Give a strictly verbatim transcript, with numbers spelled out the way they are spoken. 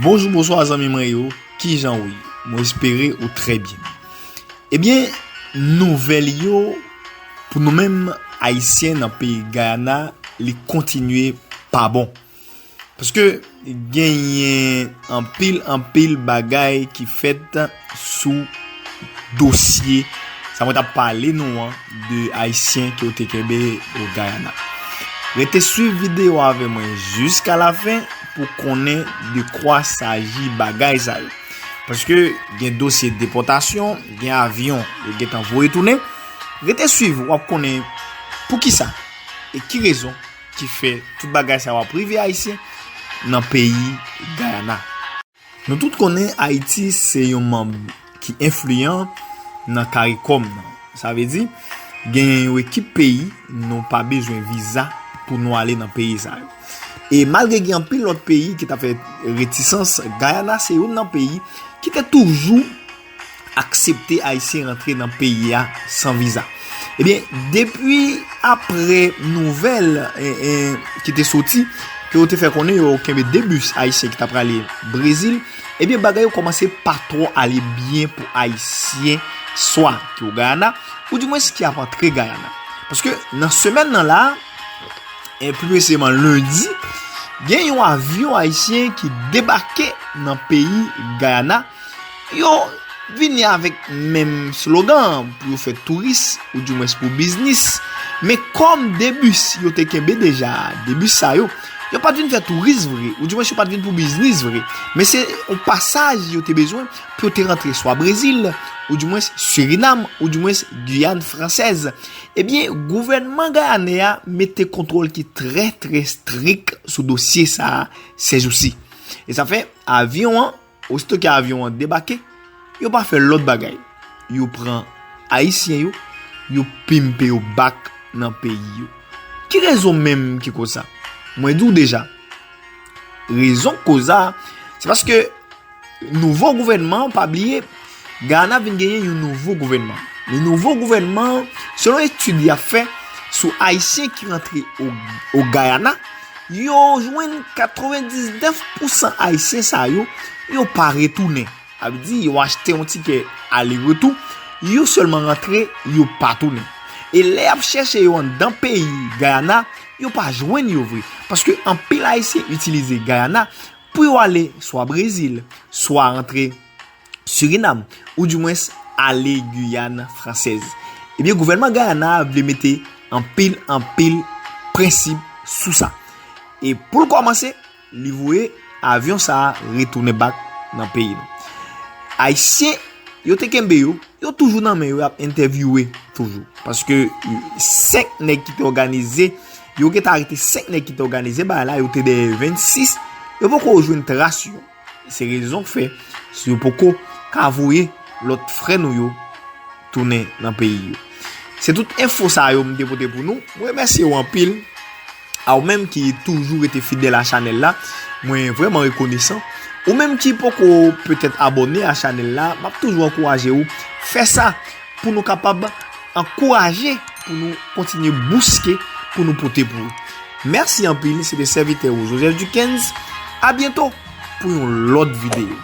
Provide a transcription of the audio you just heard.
Bonjou, bonswa zanmi mwen yo, kijan w ye? Mwen espere ou trè byen. Ebyen, nouvèl yo pou nou menm Ayisyen nan peyi Guyana, li kontinye pa bon. Paske genyen anpil, anpil bagay ki fèt sou dosye sa mwen t ap pale nou an de Ayisyen ke yo te kenbe o Guyana. Rete swiv videyo avè mwen jiska lafen pou konnen de kwa saji bagay sa yo. Paske gen dosye depòtasyon, gen avyon yo gentan voye tounen. Rete swiv, w ap konnen poukisa e ki rezon ki fè tout bagay sa yo ap rive Ayisyen nan peyi Guyana. Nou tout konnen Ayiti se yon manm ki enfliyan nan CARICOM nan. Sa vle di, genyen yon ekip peyi nou pa bezwen viza pou nou ale nan peyi sa yo. E malgre gen anpil lòt peyi ki ta fè retisans, Guyana se youn nan peyi ki te toujou aksepte Ayisyen rantre nan peyi a san viza. Ebyen, depi apre nouvèl, e, e, ki te soti, ke yo te fè konnen yo kenbe de bis ayisyen ki ta prale Brezil, ebyen, bagay yo kòmanse pa twò ale byen pou Ayisyen, swa ki o Guyana, oudimwens ki ap antre Guyana. Paske nan semèn nan la, e pli presizeman lendi, gen yon avyon ayisyen ki debake nan peyi Guyana. Yo vini avèk menm slogan an pou yo fè touris, oudimwens pou biznis. Men kòm de bis yo te kenbe deja, de bis sa yo, yo pa t vin fè touris vre, oudimwens yo pa t vin pou biznis vre. Men se yon pasaj yo te bezwen pou yo te rantre swa Brezil, oudimwens Sirinam, oudimwens Giyàn Fransèz. Ebyen, gouvènman gayanè a mete kontwòl ki trè, trè strik sou dosye sa a sèjousi. E sa fè, avyon an, osito ke avyon an debake, yo pa fè lòt bagay. Yo pran Ayisyen yo, yo pimpe yo back nan peyi yo. Ki rezon menm ki koz sa? Mwen di w deja, rezon k koz sa, se paske nouvo gouvènman an, pa bliye, Guyana vin genyen yon nouvo gouvènman. Men nouvo gouvènman an, selon etid y ap fè sou Ayisyen ki rantre o, o Guyana, yo jwenn katrevendiznèf pousan Ayisyen sa yo, yo pa retounen. Sa vle di, yo achte yon tikè ale retou, yo sèlman rantre, yo pa tounen. E lè y ap chèche yo anndan peyi Guyana, yo pa jwenn yo vre. Paske anpil Ayisyen itilize Guyana pou yo ale swa Brezil, swa rantre Sirinam, oudimwens ale Giyàn Fransèz. Ebyen, gouvènman Guyana a vle mete anpil, anpil prensip sou sa. E pou l kòmanse, li voye avyon sa a retounen back nan peyi nou. Ayisyen yo te kenbe yo, yo toujou nan men yo, y ap entèvyouwe toujou. Paske senk nèg ki te òganize, yo gentan arete senk nèg ki te òganize bagay la, yo te dèyè vennsis, yo poko jwenn tras yo. Se rezon k fè, si yo poko ka voye lòt frè nou yo tounen nan peyi yo. Se tout enfo sa yo m te pote pou nou. Mwen remèsye w anpil. A ou menm ki toujou rete fidèl a chanèl la, mwen vrèman rekonesan. Ou menm ki poko petèt abòne a chanèl la, m ap toujou ankouraje w fè sa pou nou kapab ankouraje, pou nou kontinye bouske, pou nou pote pou ou. Mèsi anpil, se te sèvitè ou Joseph Duckens. A byento pou yon lòt videyo.